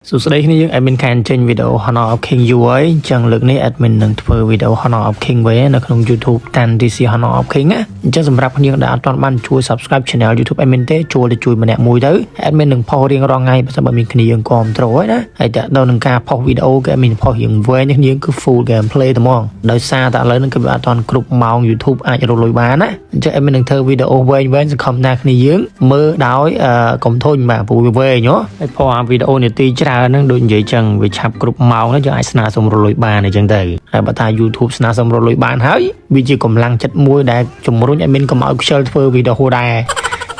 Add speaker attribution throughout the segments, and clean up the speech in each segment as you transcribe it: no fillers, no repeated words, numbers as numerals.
Speaker 1: សួស្តីគ្នាយើង admin ខានចេញវីដេអូ Honor of King យូរហើយអញ្ចឹងលើកនេះ admin នឹងធ្វើវីដេអូ Honor of King វិញនៅក្នុង YouTube តាន់ DC Honor of King ណាអញ្ចឹងសម្រាប់គ្នាដែលអត់ទាន់បានជួយ subscribe channel YouTube admin ទេចូលទៅជួយម្នាក់មួយទៅ admin នឹងផុសរៀងរាល់ថ្ងៃបើសិនបើមានគ្នាយើងគាំទ្រហើយណាហើយតើដល់នឹងការផុសវីដេអូគេ admin ផុសរៀងវែងគ្នាគឺ full gameplay តែហ្មងដោយសារតែឥឡូវហ្នឹងគឺវាអត់ទាន់គ្រប់ម៉ោង YouTube អាចរកលុយបានណាអញ្ចឹង admin នឹងធ្វើវីដេអូវែងវែងសង្ឃឹមថាគ្នាយើងមើលដោយកុំធុញបាទព្រោះវាវែងហ៎ហើយផុសអាវីដេអូនាទីច្រើនហ្នឹងដូចនិយាយចឹងវាឆាប់គ្រប់ម៉ោងហ្នឹងយើងអាចស្នើសុំរកលុយបានអញ្ចឹងទៅហើយបើថា YouTube ស្នើសុំរកលុយបានហើយវាជាកម្លាំងចិត្តមួយដែលជំរុញឲ្យមានកុំឲ្យខ្ជិលធ្វើវីដេអូដែរ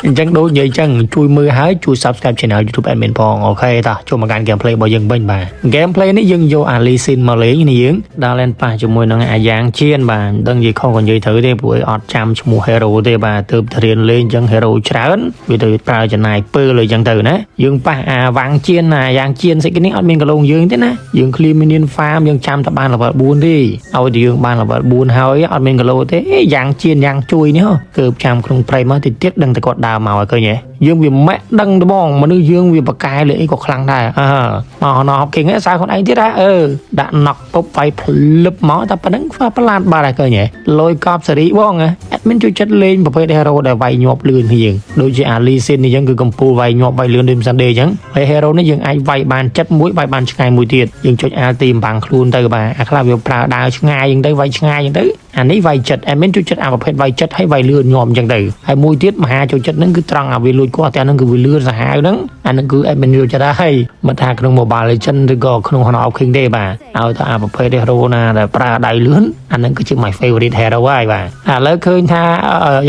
Speaker 1: អញ្ចឹងដូចនិយាយចឹងជួយមើលហើយជួយ subscribe channel YouTube admin ផង OK តោះចូលមកកាន់ gameplay របស់យើងវិញបាទ gameplay នេះយើងយក អា Lee Sin មកលេងនេះយើងដើរលេងប៉ះជាមួយនឹងអាយ៉ាងជៀនបាទមិនដឹងនិយាយខុសក៏និយាយត្រូវទេព្រោះអត់ចាំឈ្មោះ hero ទេបាទទើបតែរៀនលេងអញ្ចឹង hero ច្រើនវាទៅប្រើចំណាយពេលអញ្ចឹងទៅណាយើងប៉ះអាវាងជៀនអាយ៉ាងជៀនស្អីគេនេះអត់មានកលងយើងទេណាយើង clear minion farm យើងចាំតែបាន level 4ទេឲ្យតែយើងបាន level 4ហើយអត់មានកឡូទេយ៉ាងជៀនយ៉ាងជួយនេះហ៎គឺចាំក្នុងព្រៃមកតិចទៀតដឹងតែគាត់ដើរមកឲ្យឃើញទេយើងវាម៉ាក់ដឹងត្បងមនុស្សយើងវាបកកែលើអីក៏ខ្លាំងដែរអើមកណោះគេងសើខ្លួនឯងទៀតហ៎អឺដាក់ណុកពុបវាយភ្លឹបមកតែប៉ុណ្្នឹងប្រឡាតបាត់ហើយឃើញទេលយកប់សេរីបង admin ជួយចិត្តលេងប្រភេទ hero ដែលវាយញាប់លឿនគ្នាយើងដូចជា អា Lee Sin នេះអញ្ចឹងគឺកំពូលវាយញាប់វាយលឿនដូចមិនដេអញ្ចឹងហើយ hero នេះយើងអាចវាយបានចិត្តមួយវាយបានឆ្ងាយមួយទៀតយើងចុច ulti អំបាំងខ្លួនទៅបាទអាខ្លះវាប្រើដើរឆ្ងាយអញ្ចឹងទៅវាយឆ្ងាយអញ្ចឹងទៅអានេះវាយចិត្ត admin ជួយចិត្តអាប្រភេទវាយចិត្តហើយវាយលឿនញាប់អញ្ចឹងទៅហើយមួយទៀតមហាចូលចិត្តហ្នឹងគឺត្រង់អាវាលួចគាត់ទាំងហ្នឹងគឺវាលឿនសាហាវហ្នឹងអាហ្នឹងគឺ admin ចូលចិត្តហើយមិនថាក្នុង Mobile Legend ឬក៏ក្នុង Honor of King ទេបាទឲ្យតែអាប្រភេទ hero ណាដែលប្រើដៃលឿនអាហ្នឹងគឺជា my favorite hero ហើយបាទឥឡូវឃើញថា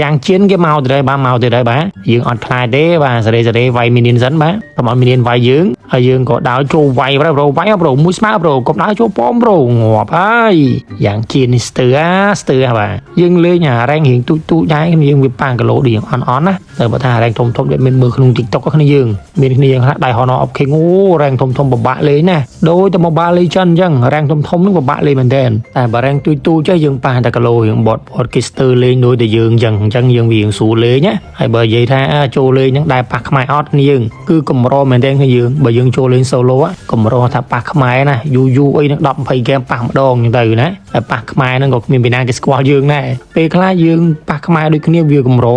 Speaker 1: យ៉ាងជៀនគេមកទៅហើយបាទមកទៅហើយបាទយើងអត់ខ្លាចទេបាទសេរីសេរីវាយ minion សិនបាទកុំឲ្យ minion វាយយើងហើយយើងក៏ដើរចូលវាយ bro វាយ bro មួយស្មើ bro កុំដើរចូលប៉ម bro ងាប់ហើយយ៉ាងជៀននេះស្ទើអាស្ទើបាទយើងលេងអារ៉ែងរៀងទូចទូចដែរយើងវាប៉ាងគីឡូដូចអន់អន់ណាតែបើថារ៉ែងធំធំដូចមានមើលក្នុង TikTok គ្នាយើងមានគ្នាយើងខ្លះដៃ Honor of King អូរ៉ែងធំធំពិបាកលេងណាដូចតែ Mobile Legend អញ្ចឹងរ៉ែងធំធំហ្នឹងពិបាកលេងមែនទែនតែបើរ៉ែងទូចទូចចេះយើងប៉ះតែគីឡូយើងបត់បត់គេស្ទើលេងដូចតែយើងអញ្ចឹងអញ្ចឹងយើងវារៀងស្រួលលេងណាហើយបើនិយាយថាចូលលេងហ្នឹងដែរប៉ះខ្មែរអត់គ្នាយើងគឺកម្រមែនទែនគ្នាយើងបើយើងចូលលេង solo កម្រថាប៉ះខ្មែរណាយូរយូរអីហ្នឹង10 20ហ្គេមប៉ះម្ដងអញ្ចឹងទៅណាហើយប៉ះខ្មែរហ្នឹងក៏គ្មានពីណាគេស្គាល់យើងដែរពេលខ្លះយើងប៉ះខ្មែរដូចគ្នាវាកម្រ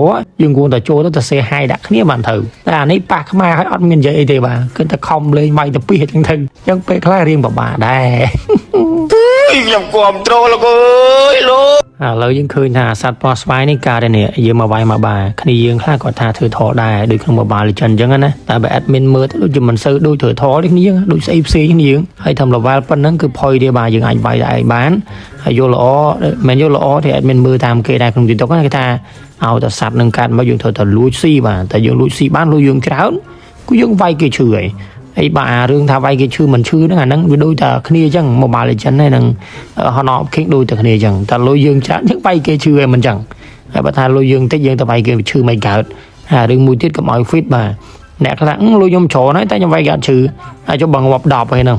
Speaker 1: យើងគួរតែចូលទៅតែ say hi ដាក់គ្នាបានទៅតែអានេះប៉ះខ្មែរហើយអត់មាននិយាយអីទេបាទគឺតែខំលេងវាយទៅពីអញ្ចឹងទៅអញ្ចឹងពេលខ្លះរៀងពិបាកដែរ
Speaker 2: ខ្ញុំគ្រប់ត្រូលលោកអើយលោក
Speaker 1: ឥឡូវយើងឃើញថាសត្វពណ៌ស្វាយនេះកើតនេះយើងមកវាយមកបាទគ្នាយើងខ្លះគាត់ថាធ្វើថតដែរដូចក្នុង Mobile Legends អញ្ចឹងណាតែបើ admin មើលទៅដូចជាមិនសូវដូចធ្វើថតទេគ្នាយើងដូចស្អីផ្សេងគ្នាយើងហើយធ្វើ level ប៉ុណ្ណឹងគឺផុយទេបាទយើងអាចវាយតែឯងបានហើយយល់ល្អមិនយល់ល្អទេ admin មើលតាមគេដែរក្នុង TikTok ណាគេថាឲ្យតែសត្វនឹងកើតមកយើងត្រូវតែលួចស៊ីបាទតែយើងលួចស៊ីបានលុយយើងច្រើនគឺយើងវាយគេឈឺហើយហើយបើអារឿងថាវាយគេឈឺមិនឈឺហ្នឹងអាហ្នឹងវាដូចតែគ្នាអញ្ចឹង Mobile Legends ហ្នឹងនឹង Honor of King ដូចតែគ្នាអញ្ចឹងតែលុយយើងច្រើនយើងវាយគេឈឺឯងមិនអញ្ចឹងហើយបើថាលុយយើងតិចយើងទៅវាយគេឈឺមិនកើតហើយរឿងមួយទៀតកុំឲ្យ feed បាទអ្នកខ្លះលុយខ្ញុំច្រើនហើយតែខ្ញុំវាយគេអត់ឈឺហើយចុះបើងាប់10ហើយហ្នឹង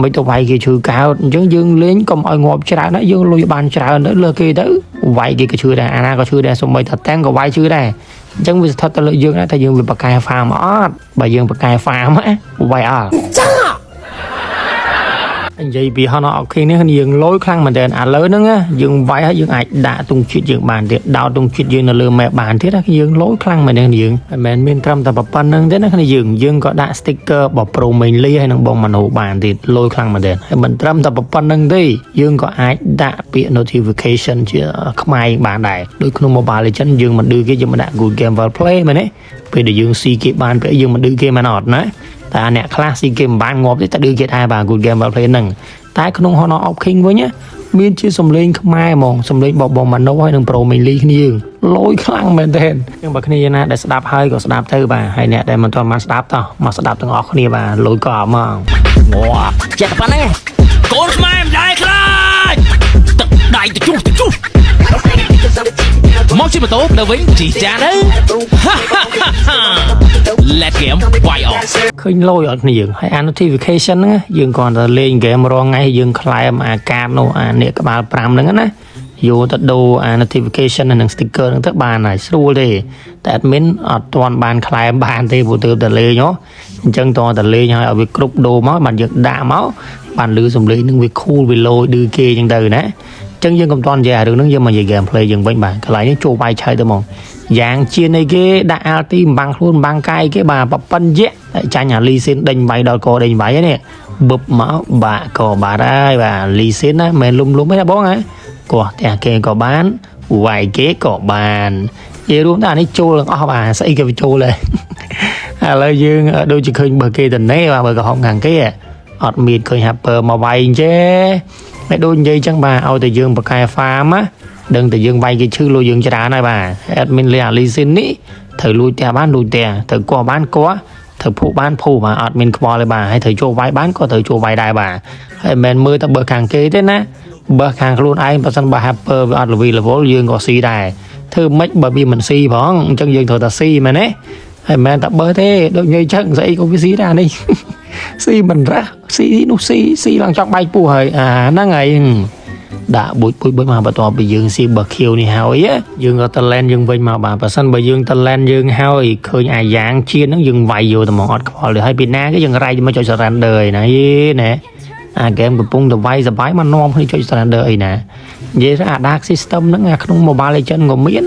Speaker 1: មិនទៅវាយគេឈឺកើតអញ្ចឹងយើងលេងកុំឲ្យងាប់ច្រើនណាយើងលុយបានច្រើនទៅលើគេទៅវាយគេក៏ឈឺដែរអាណាក៏ឈឺដែរសូម្បីតែតាំងក៏វាយឈឺដែរអញ្ចឹងវាស្ថិតទៅលើយើងដែរថាយើងវាបកកែ farm អត់បើយើងបកកែ farm វាយអត់និយាយពី Honor of King នេះយើងលយខ្លាំងមែនទែនឥឡូវហ្នឹងយើងវាយហើយយើងអាចដាក់ទង់ជាតិយើងបានទៀតដោតទង់ជាតិយើងនៅលើ map បានទៀតណាយើងលយខ្លាំងមែនទែនយើងមិនមែនមានត្រឹមតែប៉ុណ្្នឹងទេណាគ្នាយើងយើងក៏ដាក់ sticker បប្រូមេងលីហើយនឹងបងម៉ាណូបានទៀតលយខ្លាំងមែនទែនហើយមិនត្រឹមតែប៉ុណ្្នឹងទេយើងក៏អាចដាក់ពាក្យ notification ជាខ្មែរបានដែរដូចក្នុង Mobile Legends យើងមិនឌឺគេយើងមិនដាក់ good game well play មែនទេពេលដែលយើងស៊ីគេបានពេលយើងមិនឌឺគេមែនអត់ណាតែអ្នកខ្លះស៊ីគេមិនបានងាប់ទេតែឌឺគេដែរបាទ good game well play ហ្នឹងតែក្នុង Honor of King វិញណាមានជាសំឡេងខ្មែរហ្មងសំឡេងបបងម៉ាណូហើយនឹងប្រូមេងលីគ្នាយើងលយខ្លាំងមែនទែនចឹងបើគ្នាណាដែលស្ដាប់ហើយក៏ស្ដាប់ទៅបាទហើយអ្នកដែលមិនទាន់បានស្ដាប់តោះមកស្ដាប់ទាំងអស់គ្នាបាទលយក៏ហ្មង
Speaker 2: ងាប់ចេះតែប៉ុណ្្នឹងឯងកូនខ្មែរមិនដែរខ្លាចទឹកដៃទៅជុះទៅជុះមកជិះម៉ូតូទៅវិញជិះចាទៅ Let game វាយអស់
Speaker 1: ឃើញលយអត់គ្នាយើងហើយអា notification ហ្នឹងយើងគ្រាន់តែលេងហ្គេមរាល់ថ្ងៃយើងក្លែមអាកាតនោះអានេះក្បាល5ហ្នឹងណា យកទៅដូរអា notification និង sticker ហ្នឹងទៅបានហើយស្រួលទេតែ admin អត់ទាន់បានខ្លែមបានទេព្រោះទើបតែលេងហ៎អញ្ចឹងតតែលេងហើយឲ្យវាគ្រប់ដូរមកបានយើងដាក់មកបានលឺសំឡេងនឹងវា cool វាលយឌឺគេអញ្ចឹងទៅណាអញ្ចឹងយើងកុំទាន់និយាយអារឿងហ្នឹងយើងមកនិយាយ gameplay យើងវិញបាទកន្លែងនេះចូលវាយឆៅទៅហ្មងយ៉ាងជានៃគេដាក់ ulti បាំងខ្លួនបាំងកាយគេបាទប៉ប៉ិនយៈតែចាញ់អាលីស៊ីនដេញវាយដល់កដេញវាយនេះបឹបមកបាក់កបាត់ហើយបាទលីស៊ីនណាមិនលុំលុំទេណាបងហ៎កោះផ្ទះគេក៏បានវាយគេក៏បាននិយាយរួមទៅអានេះចូលទាំងអស់បាទស្អីក៏វាចូលដែរ ឥឡូវយើងដូចជាឃើញបើគេតនេបាទបើក្រហមខាងគេអត់មានឃើញ Hyper មកវាយអញ្ចេហើយដូចនិយាយចឹងបាទឲ្យតែយើងបកកែ farm ណាដឹងតែយើងវាយគេឈឺលុយយើងច្រើនហើយបាទ admin លេអាលីស៊ីននេះត្រូវលួចផ្ទះបានលួចផ្ទះត្រូវកោះបានកោះត្រូវភក់បានភូបាទអត់មានខ្វល់ទេបាទហើយត្រូវចូលវាយបានក៏ត្រូវចូលវាយដែរបាទហើយមិនមែនមើលតែបើខាងគេទេណាបើខាងខ្លួនឯងបើសិនបើ Hyper វាអត់ level យើងក៏ស៊ីដែរធ្វើម៉េចបើវាមិនស៊ីផងអញ្ចឹងយើងត្រូវតែស៊ីមែនទេហើយមិនមែនតែបើទេដូចនិយាយចឹងស្អីក៏វាស៊ីដែរនេះ ស៊ីមិនរះស៊ីនោះស៊ីស៊ីឡើងចង់បែកពោះហើយអាហ្នឹងហើយដាក់បុចបុចបុចមកបន្ទាប់ពីយើងស៊ីបើខៀវនេះហើយយើងក៏តឡែនយើងវិញមកបាទបើសិនបើយើងតឡែនយើងហើយឃើញអាយ៉ាងជៀនហ្នឹងយើងវាយយកតែមកអត់ខ្វល់ទេហើយពីណាគេយើងរែកមកចុច surrender ឯណាយេណែអាហ្គេមកំពុងតែវាយសបាយមកនាំគ្នាចុច surrender អីណានិយាយថាអា dark system ហ្នឹងអាក្នុង Mobile Legends ក៏មាន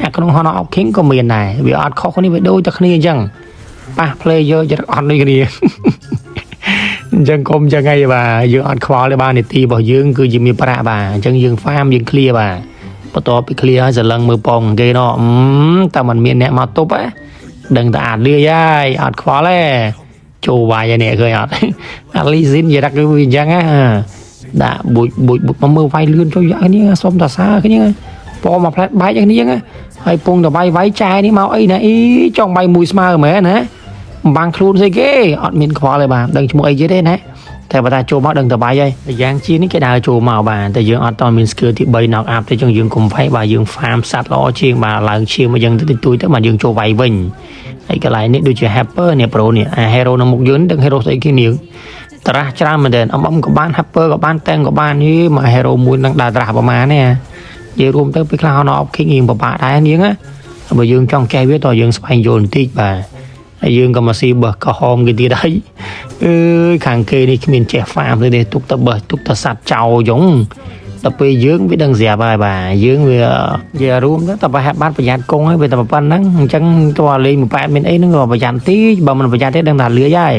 Speaker 1: អាក្នុង Honor of King ក៏មានដែរវាអត់ខុសគ្នាវាដូចតែគ្នាអញ្ចឹងប៉ះ player ចិត្តអត់ដូចគ្នា អញ្ចឹងកុំអញ្ចឹងអីបាទយើងអត់ខ្វល់ទេបាទនីតិរបស់យើងគឺជាមានប្រាក់បាទអញ្ចឹងយើង farm យើង clear បាទបន្ទាប់ពី clear ហើយសឡឹងមើលប៉ងគេណោះតែมันមានអ្នកមកទប់ហ៎ដឹងតែអាចលាយហើយអត់ខ្វល់ទេចូលវាយហើយនេះឃើញអត់ អាលីស៊ីននិយាយថាគឺវាអញ្ចឹងណាដាក់បុចបុចបុចមកមើលវាយលឿនចូលយ៉ាងនេះសុំតាសាគ្នាពមកផ្លែតបែកយ៉ាងនេះហើយពងតវាយវាយចែនេះមកអីណាអីចង់វាយមួយស្មើមែនណា បាំងខ្លួនស្អីគេអត់មានខ្វល់ទេបាទដឹងឈ្មោះអីគេទេណាតែបើថាចូលមកដឹងតបាយហើយយ៉ាងជានេះគេដើរចូលមកបាទតែយើងអត់តមាន skill ទី3 knock up ទេចឹងយើងកុំវាយបាទយើង farm សัตว์ល្អជាងបាទឡើងឈាមមកយើងទៅទួយទៅបាទយើងចូលវាយវិញហើយកន្លែងនេះដូចជា Hyper នេះ Pro នេះអា hero នៅមុខយើងដឹង hero ស្អីគេនេះត្រាស់ច្រើនមែនទែនអំអំក៏បាន Hyper ក៏បានតែងក៏បានយីមក hero មួយនឹងដើរត្រាស់ប្រហែលនេះនិយាយរួមទៅពេលខ្លះ Honor of King រៀងពិបាកដែរនាងណាបើយើងចង់កែវាតើយើងស្វែងយល់បន្តិចបាទហើយយើងក៏មកស៊ីបោះក្រហមគេទៀតហើយអើយខាងគេនេះគ្មានចេះ farm ទេទុកតែបោះទុកតែសัตว์ចោលចុងដល់ពេលយើងវាដឹងស្រាប់ហើយបាទយើងវានិយាយរួមទៅតែប្រហែលបានប្រយ័ត្នកងហើយវាតែប៉ុណ្្នឹងអញ្ចឹងតើលេងមួយប៉ែតមានអីហ្នឹងក៏ប្រយ័ត្នតិចបើមិនប្រយ័ត្នទេដឹងថាលឿយហើយ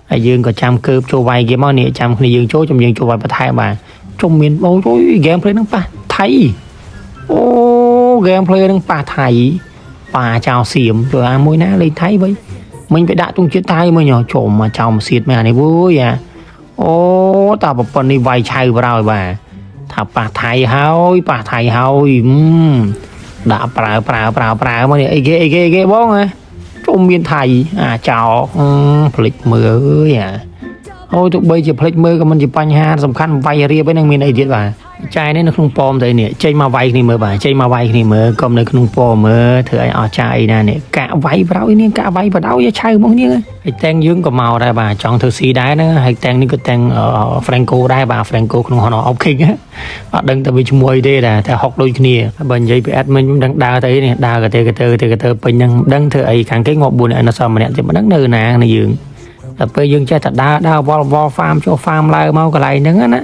Speaker 1: ហើយយើងក៏ចាំកើបចូលវាយគេមកនេះចាំគ្នាយើងចូលចាំយើងចូលវាយបន្ថែមបាទជុំមានអូយ game play ហ្នឹងប៉ះថៃអូ game play ហ្នឹងប៉ះថៃប៉ាចោលសៀមចូលអាមួយណាលេងថៃវិញមិញไปដាក់ទងជាតិថៃមិញចូលមកចោលមកសៀតមែនអានេះវើយអាអូតាប្រពន្ធនេះវាយឆៅប្រហើយបាទថាប៉ះថៃហើយប៉ះថៃហើយដាក់ប្រើប្រើប្រើប្រើមកនេះអីគេអីគេអីគេបងហ៎ជុំមានថៃអាចោភ្លេចមើលអើយអាអូទោះបីជាភ្លេចមើលក៏មិនជាបញ្ហាសំខាន់វាយរៀបឯហ្នឹងមានអីទៀតបាទចាយនេះនៅក្នុងប៉មទៅនេះចេញមកវាយគ្នាមើលបាទចេញមកវាយគ្នាមើលកុំនៅក្នុងប៉មមើលធ្វើឲ្យអស់ចាអីណានេះកាក់វាយប្រោយនេះកាក់វាយបដ ாய் ឆៅមកនេះហើយតែងយើងក៏មកដែរបាទចង់ធ្វើស៊ីដែរណាហើយតែងនេះក៏តែង Franco ដែរបាទ Franco ក្នុង Honor of King អត់ដឹងតែវាឈ្មោះអីទេដែរតែហុកដូចគ្នាបើនិយាយពី admin ខ្ញុំដឹងដើរទៅអីនេះដើរកទេកទៅកទេពេញហ្នឹងដឹងធ្វើអីខាងគេងាប់4អ្នកនៅសមម្នាក់ទៀតមិនដឹងនៅណានេះយើងដល់ពេលយើងចេះតែដើរដើរវល់វល់ farm ចុះ farm ឡើងមកកន្លែងហ្នឹងណា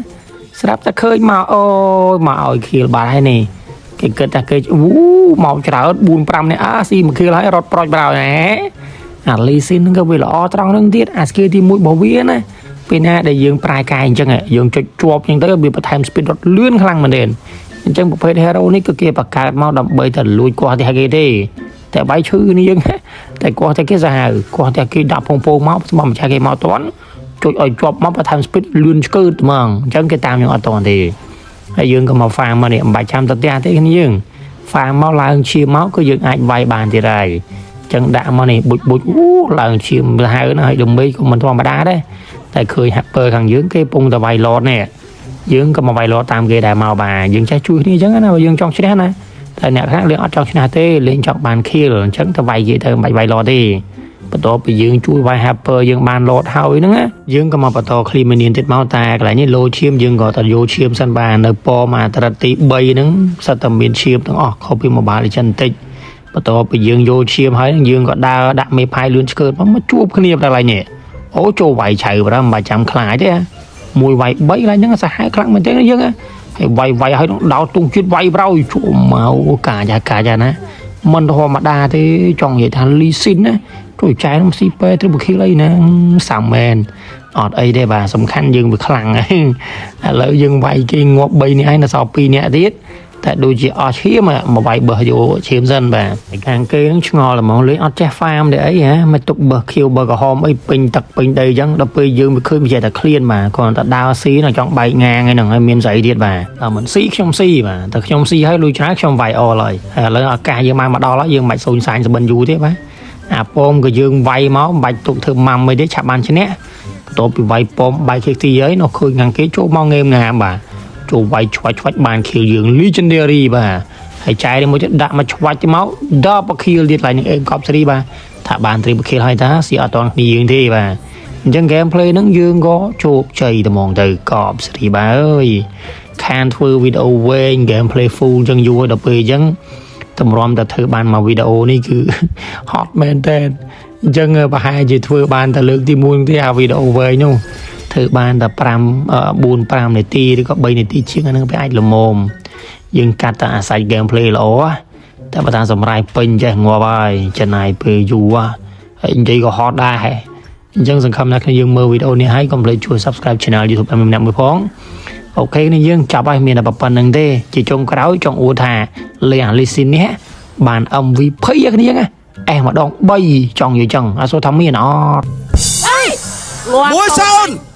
Speaker 1: ស្រាប់តែឃើញមកអូយមកឲ្យខៀលបាត់ហើយនេះគេគិតថាគេអូមកច្រើន4 5នាក់អាស៊ីមកខៀលហើយរត់ប្រូចប្រោយណែអាលីស៊ីនហ្នឹងក៏វាល្អត្រង់ហ្នឹងទៀតអា skill ទី1របស់វាណាពេលណាដែលយើងប្រែកាយអញ្ចឹងយើងចុចជាប់អញ្ចឹងទៅវាបន្ថែម speed រត់លឿនខ្លាំងមែនទែនអញ្ចឹងប្រភេទ hero នេះគឺគេបង្កើតមកដើម្បីតែលួចកោះទីគេទេតែបាយឈឺនេះយើងតែកោះតែគេសាហាវកោះតែគេដាក់ពងពងមកស្មម្ចាស់គេមកតន់ចុចឲ្យជាប់មកបន្ថែម speed លឿនឆ្កើតហ្មងអញ្ចឹងគេតាមយើងអត់តន់ទេហើយយើងក៏មក farm មកនេះមិនបាច់ចាំទៅផ្ទះទេគ្នាយើង farm មកឡើងឈាមមកគឺយើងអាចវាយបានទៀតហើយអញ្ចឹងដាក់មកនេះបុចបុចអូឡើងឈាមទៅហើយណាហើយដើម្បីក៏មិនធម្មតាដែរតែឃើញ Hyper ខាងយើងគេពងតែវាយ lord នេះយើងក៏មកវាយ lord តាមគេដែរមកបាទយើងចេះជួយគ្នាអញ្ចឹងណាបើយើងចង់ឈ្នះណាតែអ្នកខ្លះលេងអត់ចង់ឈ្នះទេលេងចង់បាន kill អញ្ចឹងទៅវាយគេទៅមិនបាច់វាយ lord ទេ បន្ទាប់ពីយើងជួយវាយ Hyper យើងបាន Lord ហើយហ្នឹងណាយើងក៏មកបន្ត clear minion ទៀតមកតែកន្លែងនេះលោឈាមយើងក៏តយកឈាមសិនបាទនៅពមកត្រិតទី3ហ្នឹងសិតតែមានឈាមទាំងអស់ខុសពី Mobile Legends បន្តិចបន្ទាប់ពីយើងយកឈាមហើយយើងក៏ដើរដាក់មេផាយលឿនឆ្កើតមកមកជួបគ្នាដល់កន្លែងនេះអូចូលវាយឆៅបាទមិនបាច់ចាំខ្លាចទេមួយវាយ3កន្លែងហ្នឹងសាហាវខ្លាំងមែនទេយើងហើយវាយវាយហើយដោតទុងជាតិវាយប្រោយជួមកកាយ៉ាកាយ៉ាណាមិនធម្មតាទេចង់និយាយថាលីស៊ីនណាជួយចែនឹងស៊ីពេ triple kill អីណាសាំមែនអត់អីទេបាទសំខាន់យើងវាខ្លាំងហើយឥឡូវយើងវាយគេងាប់3នាក់ហើយនៅសល់2នាក់ទៀតតែដូចជាអស់ឈាមមកវាយបឹសយកឈាមសិនបាទហើយខាងគេនឹងឆ្ងល់ហ្មងលេងអត់ចេះ farm ទេអីហ៎មកទុកបឹសខៀវបឹសក្រហមអីពេញទឹកពេញដីអញ្ចឹងដល់ពេលយើងវាឃើញវាចេះតែឃ្លានបាទគ្រាន់តែដើរស៊ីនៅចង់បែកងាងឯហ្នឹងហើយមានស្អីទៀតបាទតែមិនស៊ីខ្ញុំស៊ីបាទតែខ្ញុំស៊ីហើយលុយច្រើនខ្ញុំវាយអល់ហើយហើយឥឡូវឱកាសយើងបានមកដល់ហើយយើងមិនបាច់សូនសាញសបិនយូរទេបាទអាពមក៏យើងវាយមកមិនបាច់ទុកធ្វើម៉ាំអីទេឆាប់បានឈ្នះបន្ទាប់ពីវាយពមបែកខេទីហើយនោះឃើញខាងគេចូលមកងេមងាមបាទចូលវាយឆ្វាច់ឆ្វាច់បាន kill យើង legendary បាទហើយចែនេះមួយទៀតដាក់មកឆ្វាច់ទៅមក double kill ទៀតឡើយនឹងអេកប់សេរីបាទថាបាន triple kill ហើយតាស៊ីអត់តន់គ្នាយើងទេបាទអញ្ចឹង gameplay ហ្នឹងយើងក៏ជោគជ័យត្មងទៅកប់សេរីបាទអើយខានធ្វើវីដេអូវែង gameplay full អញ្ចឹងយូរហើយដល់ពេលអញ្ចឹងតម្រាំតែធ្វើបានមកវីដេអូនេះគឺ ហត់មែនតើអញ្ចឹងប្រហែលជាធ្វើបានតែលើកទី1ទេអាវីដេអូវែងនោះធ្វើបានតែ5 4 5នាទីឬក៏3នាទីជាងអាហ្នឹងវាអាចល្មមយើងកាត់តែអាសាច់ gameplay ល្អតែបើតាមសម្រាយពេញចេះងាប់ហើយចំណាយពេលយូរហើយនិយាយក៏ហត់ដែរអញ្ចឹងសង្ឃឹមថាគ្នាយើងមើលវីដេអូនេះហើយកុំភ្លេចជួយ Subscribe Channel YouTube ឲ្យម្នាក់មួយផង OK នេះយើងចាប់ហើយមានតែប៉ុណ្្នឹងទេជាចុងក្រោយចង់អួតថាលេអាលីស៊ីននេះបាន MVP ឯគ្នាណាអេសម្ដង3ចង់និយាយចឹងអត់សូវថាមានអត់
Speaker 3: 1-0។